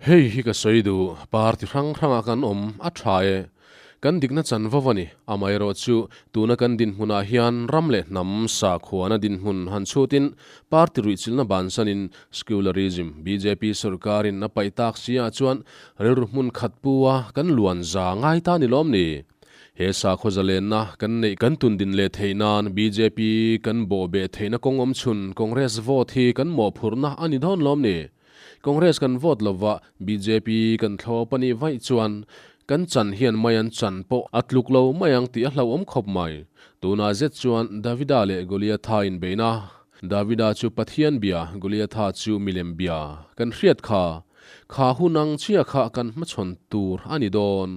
Hei hi ka sawi duh, party hrang hrangah kan awm a tha e. Kan dikna chanvo a ni. Amaherawhchu, tuna kan dinhmunah hian ram leh hnam sakhuana dinhmun han chhutin party ruihchilhna bansanin secularism, bjp sorkarin a paih tak si ah chuan rilru hmun khat pu a kan luan za ngai ta ni lawm ni? He sakhaw zalenna kan neih kan tundin leh theih nan bjp kan bawhbeh theihna kawng awm chhun Congress vote hi kan mawhphurhna a ni dawn lawm ni? Congress kan vote lova bjp kan thlawp a nih vaih chuan kan chan hian mai an chan pawh a tluk lo mai ang tih a hlauhawm khawp mai. Tunah zet chuan Davida leh Goliatha inbeihna, Davida chu Pathian bia, Goliatha chu milem bia kan hriat kha. Kha hun ang chiah kha kan hmachhawn tur a ni dawn.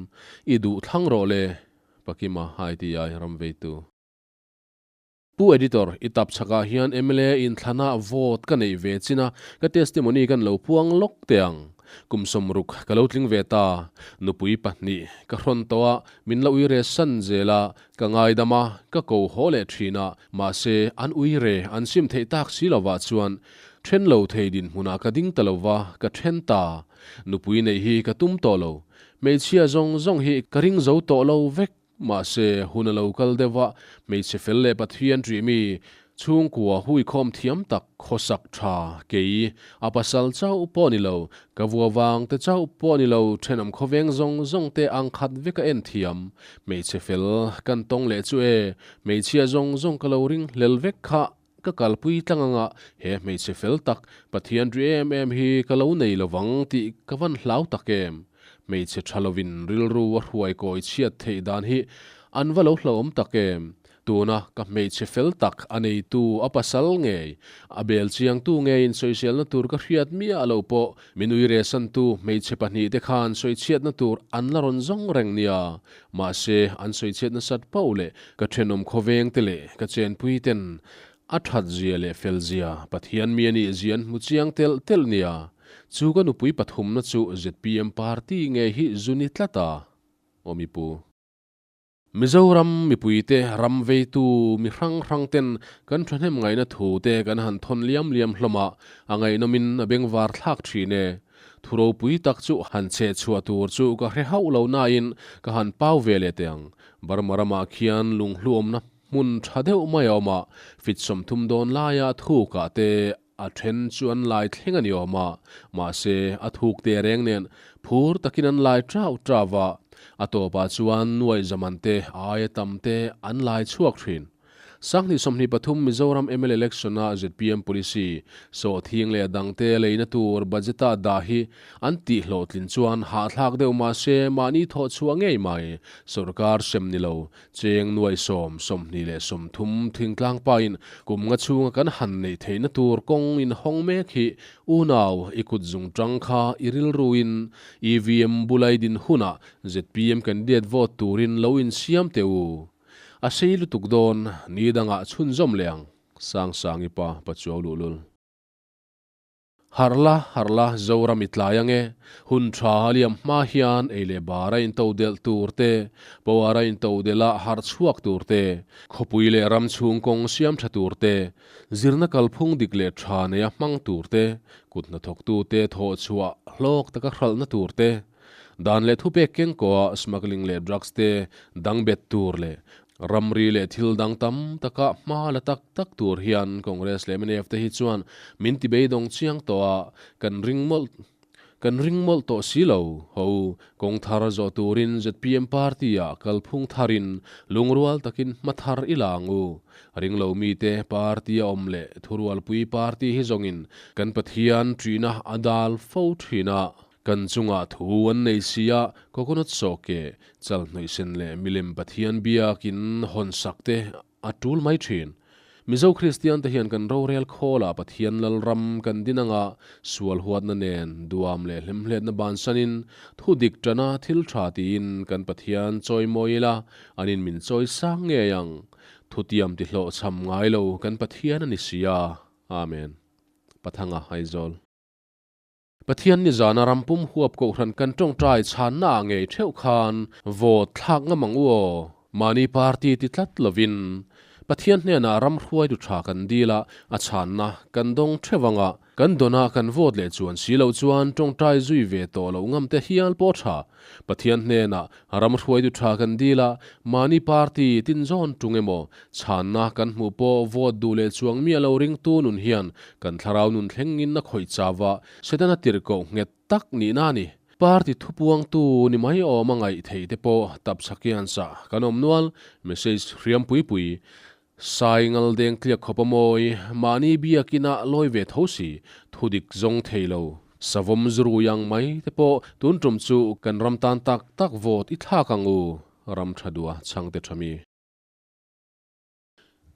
I duh thlang rawh le, Pakima ITI ramveitu. Pu Editor, i tap chhakah hian mla inthlana vote ka neih ve chin a, ka testimony kan lo puang lawk teh ang. Kum sawmruk ka lo tling ve ta. Nupui pahnih ka hrawn tawh a, min la uire san zel a, ka ngaidam a, ka ko haw leh thin a, mahse an uire an sim theih tak si lovah chuan then lo thei dinhmunah ka ding ta lova, ka then ta. Nupui neih hi ka tum tawh lo. Hmeichhia zawng zawng hi ka ring zo tawh lo vek. Mahse, hun a lo kal deuh a, hmeichhe fel leh Pathian ṭih mi, chhungkua huikhawm thiam tak, khawsak ṭha, kei, a pasal chauh pawh ni lo, ka vua vang te chauh pawh ni lo, ṭhenawm khawveng zawng zawng te ang khat vek a en thiam. Hmeichhe fel kan tawng leh chu e, hmeichhia zawng zawng ka lo ring hlel vek kha ka kalpui tlang anga he hmeichhe fel tak Pathian ri em em hi ka lo nei lovang tih ka van hlau tak em. Hmeichhe tha lovin rilru a hruai kawi chhiat theih dan hi an va lo hlauhawm tak em. Tuna ka hmeichhe fel tak a neitu a pasal ngei, a bel chiangtu ngeiin sawiselna tur ka hriat miah loh pawh min uiresantu hmeichhe pahnihte khan sawichhiatna tur an la rawn zawng reng nia. Mahse, an sawichhiat nasat pauh leh ka thenawm khawvengte leh ka chenpui ten a that zia leh fel zia, Pathian mi a nih zia an hmu chiang telh telh nia. Chu ka nupui pathumna chu zpm party nge hi zu ni tlat a, aw mi pu. Mizoram mipuite ram veitu mi hrang hrang ten kan thahnem ngaihna thu te kan han thawn liam liam hlawm a, a ngaihnawmin a bengvar thlak thin e. Thu ropui tak chu han cheh chhuah tur chu ka hre hauh lo nain ka han pau ve leh teh ang. Burma ramah khian lunghluawmna hmun tha deuh mai a awm a, fit 30 dawn laia thukah te a then chu an lai thleng a ni awm a, mahse a thuk te reng nen phur takin an lai trau trau a, a tawpah chuan nuaih zaman te aia tam te an lai chhuak thin. Sanghnih 23 Mizoram mla election a zpm policy sawhthing leh a dangte leina tur budget-a dah hi an tih hlawhtlin chuan hahthlak deuh mahse mahni thawh chhuah ngei mai. Sorkar sem ni lo, cheng nuai sawm, 23 thingtlang pain kum nga chhunga kan han neih theihna tur kawng inhawng mek hi unau i kut zung tang kha i rilruin EVM bulai din hunah zpm candidate vote turin lo insiam teh u. A sei lutuk dawn, ni dangah chhunzawm leh ang, Sangsangi pa Pachuau luhlul. Harh la, harh la, Zoram i tlai ang e. Hun tha a liam hma hian ei leh bar a into delh tur te, power a into delh a harh chhuak tur te, khawpui leh ram chhung kawng siam tha tur te, zirna kalphung dik leh tha neia hmang tur te, kut hnathawktu te thawh chhuah hlawk taka hralhna tur te, Dan leh thupek keng kawha smuggling leh drugs te dang bet tur leh ramri leh thil dang tam taka hma la tak tak tur hian Congress leh mnf te hi chuan min ti beidawng chiang tawh a, kan ring mawlh kan ring mawlh tawh si lo. Ho kawng thar zawh turin zpm party ah kalphung tharin lungrual takin hma thar i la ang u. Ringlo mite party a awm leh thurualpui party hi zawngin kan Pathian ṭihna a dal fo ṭhin a. Kan chungah thu an nei si a, coconut sawke, chal hnawihsen leh milem Pathian biakin hawn sak te a tul mai thin. Mizo Kristian te hian kan rorel khawlah Pathian Lalram kan din anga sual huatna nen duam leh hlemhletna bansanin thu dik tana thil tha tiin kan Pathian chawi mawi ila, anin min chawi sang ngei ang. Thutiam ti hlawhchham ngai lo kan Pathian a ni si a. Amen. Pathanga Aizawl. Pathian nizana ram pum huap kohhran kan tawngtai chhanna ah ngei theuh khan vote thlak ngam ang u aw. Mahni party ti tlat lovin Pathian hnenah ram hruaitu tha kan dil a, a chhanna kan dawng theuh ang a. Kan dawna kan vote leh chuan si loh chuan tawngtai zui ve tawh loh ngam te hial pawh tha. Pathian hnenah ram hruaitu tha kan dil a, mahni party tin zawn tung emaw chhanna kan hmuh pawh vote duh leh chuang miah lo ringtu nun hian kan thlarau nun thlengin a khawih chau a, Setana tirhkoh nghet tak nihna a ni. Party thupuangtu ni mai awm a ngaih theih te pawh tapchhakian sah kan awm nual, message hriam pui pui Sai ngal deng tliak khawp a mawi, mahni biakina lawi ve tho si, thudik zawng thei lo. Savawm zurui ang mai te pawh tun tum chu kan ram tan tak tak vote i thlak ang u, ram tha dua chhangte tha mi.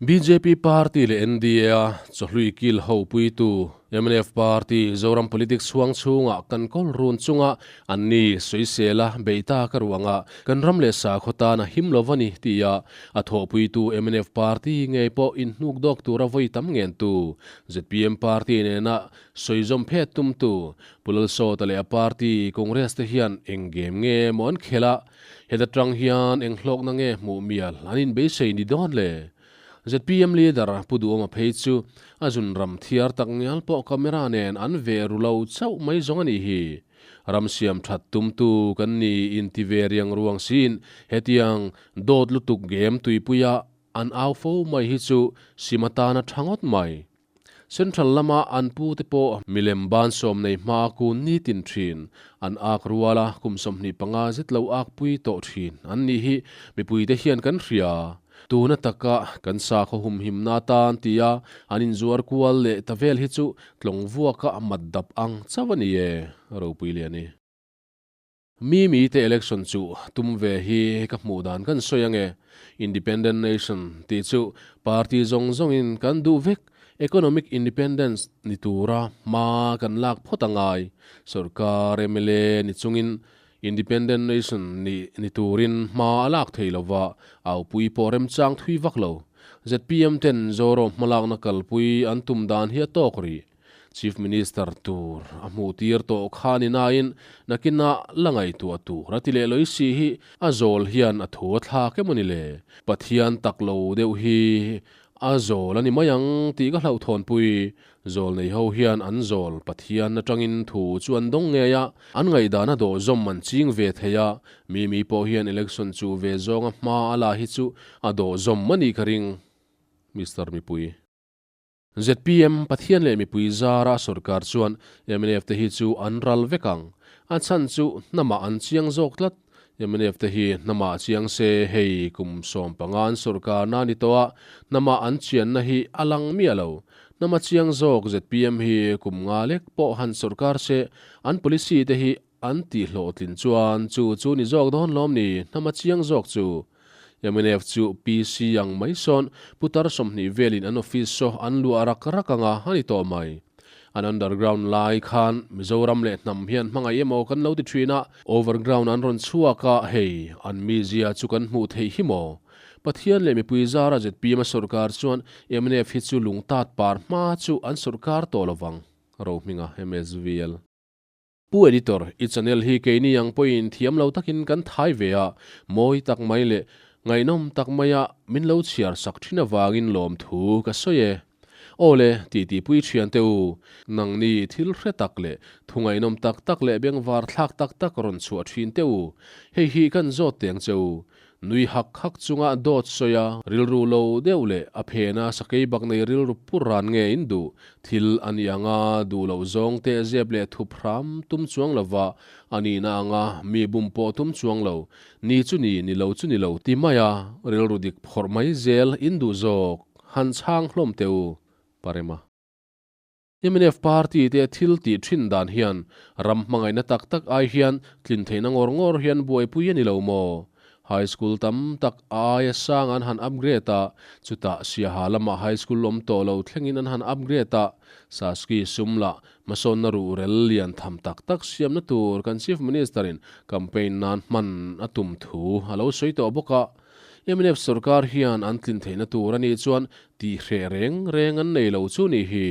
Bjp party leh NDA a chawhlui kil ho puitu Mnf party Zoram politics chhuang chhungah kan kawl run chunga anni sawisela bei ta ka ruangah kan ram leh sakhaw tan a him lo va ni tia a thawhpuitu mnf party ngei pawh inhnuk dawk tura vawi tam ngentu zpm party nena sawizawm phet tumtu Pu Lalsawta leh a party Congress te hian eng game nge maw an khelh a, heta tang hian eng hlawkna nge hmuh mial an inbeisei ni dawn le? Zpm leader Pu Duhawma phei chu a zun ram thiar tak ngial pawh camera nen an ve ru lo chauh mai zawng a nih hi. Ram siam that tumtu kan ni inti ve riang ruang siin hetiang dawt lutuk game tuipuia an au fo mai hi chu sim atana tha ngawt mai. Central lama an pu te pawh milem ban sawm nei hma kun nitin thin an ak rual a, kum 25 zet lo ak pui tawh thin an nih hi mipuite hian kan hria. Tuna taka kan sakhaw humhimna atan tia an inzuar kual leh ta vel hi chu tlawng vuaka mat dap ang chauh a ni e, ropui lian i. Mi mi te election chu tum ve hi ka hmuh dan kan sawi ange. Independent nation tih chu party zawng zawngin kan duh vek. Economic independence ni tura hma kan lak phawt angai. Sorkar mla ni chungin independent nation ni ni turin hma a lak thei lova, aupui pawh remchang thui vak lo. Zpm ten Zoram hmalakna kalpui an tum dan hi a tawk rih. Chief Minister tur a hmuh tir tawh kha ni nain nakinah la ngaihtuah tur a ti leh lawih si hi a zawl hian a thu a thlak emaw ni le? Pathian tak lo deuh hi a zawl a ni mai ang tih ka hlauhthawnpui. Zawl nei ho hian an zawl Pathian atangin thu chu an dawng ngei a, an ngaihdan a dawh zawm an ching ve thei a, Mimi pawh hian election chu ve zawnga hma a la hi chu a dawh zawm a nih ka ring. Mister Mipui. Zpm, Pathian leh mipui zara sorkar chuan mnf te hi chu an ral vek ang. A chhan chu hnamah an chiang zawk tlat. Mnf te hi hnamah chiang se hei kum 15 an sorkar na ni tawh a, hnamah an chianna hi a lang miah lo. Hnama chiang zawk zpm hi kum nga lek pawh han sorkar se an policy te hi An tih hlawhtlin chuan chu chu ni zawk dawn lawm ni, hnama chiang zawk chu. Mnf chu PC ang mai sawn putar 20 velin an office saw an luah rak rak anga a ni tawh mai. An underground lai khan Mizoram leh hnam hian hmangaih emaw kan lo ti thin a, overground an rawn chhuak a, hei an mizia chu kan hmuh theih hi maw? Pathian leh mipui zara zpm a sawrkar chuan mnf hi chu lungtat par hma chu an sawrkar tawh lovang, Rohminga MSVL. Pu Editor, i channel hi keini ang pawhin thiam lo takin kan thai ve a, mawi tak mai leh ngaihnawm tak maia min lo chhiar sak thin avangin lawmthu ka sawi e. Aw le, titi pui thian te u, nangni thil hre tak leh thu ngaihnawm tak tak leh bengvar thlak tak tak rawn chhuah thin te u, hei hi kan zawt teng che u, Nui hak hak chunga dawt sawi a, rilru lo deuh leh a phena sakei bak nei rilru pur ran nge in duh? Thil a ni anga duh loh zawng teh zep leh thup hram tum chuang lova a nihna anga mi bum pawh tum chuang lo. Ni chu ni, ni lo chu ni lo ti mai a, rilru dik phawrh mai zel in duh zawk han chhang hlawm teh u, Parema. Mnf party te thil tih thin dan hian ram hmangaihna tak tak ai hian tlin theihna ngawr ngawr hian buaipui a ni lo maw? High school tam tak a aia sang an han upgrade a, chutah Siaha lamah high school awm tawh lo thlengin an han upgrade a, Saski sum lah hmasawnna ruhrel lian tham tak tak siamna tur kan Chief Minister in campaign nan hman a tum thu a lo sawi tawh bawk a. Mnf sorkar hian an tlin theihna tur a nih chuan tih hreh reng reng an nei lo chu nih hi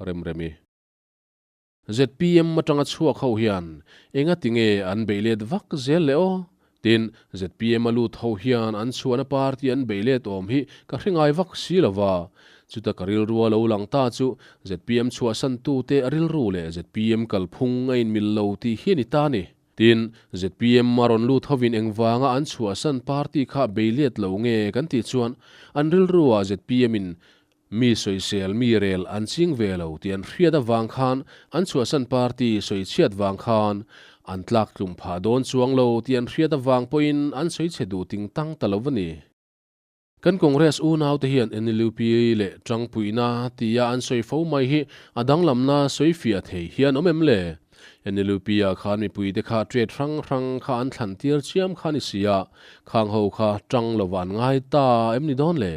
Remremi. Zpm atanga chhuak ho hian enga tinge an beih let vak zel le aw? Tin, zpm a lut ho hian an chhuahna party an beih let awm hi ka hre ngai vak si lo va. Chuta ka rilrua lo lang ta chu zpm chhuahsantute rilru leh zpm kalphung a inmil lo tih hi a ni ta a ni. Tin, zpm a rawn lut hovin engvanga an chhuahsan party kha bei let lo nge kan tih chuan an rilruah zpm in mi sawisel mi rel an ching ve lo tih an hriat avang khan an chhuahsan party sawichhiat vang khan an tlak tlum phah dawn chuang lo tih an hriat avang pawhin an sawichhe duh ting tang ta lo a ni. Kan Congress unaute hian NLUP leh tangpuina tia an sawi fo mai hi a danglamna sawi fiah thei hian awm em le? NLUP ah khan mipuite kha trade hrang hrang kha an thlan tir chiam kha ni si a, khang ho kha tang lova an ngai ta em ni dawn le?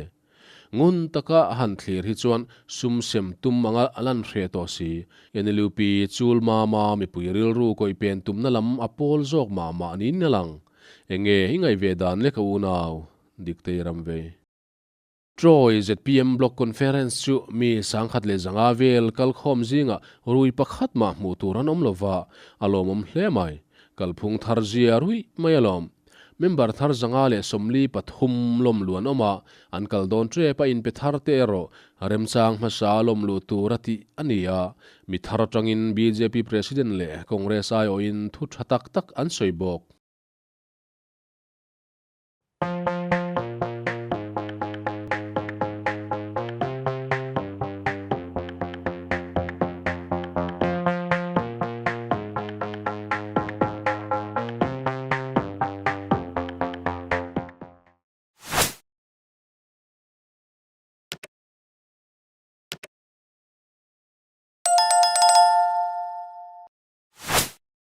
Ngun taka han thlir hi chuan sum sem tum anga a lan hre tawh si. NLUP chul mama mipui rilru kawih pen tumna lam a pawl zawk mah mah niin a lang. Enge i ngaih ve dan lek a unau? Diktei ram vei. Troy zpm Block Conference chu mi 1500 vel kalkhawm zingah rui pakhat mah hmuh tur an awm lova, a lawmawm hle mai. Kalphung thar zia ruih mai alawm. Member thar 143 lawm luan awm a, an kal dawn tep a inpe thar te erawh remchang hmasa lawm luh tur a tih a ni a. Mi thar atangin bjp President leh Congress aiawhin thu tha tak tak an sawi bawk.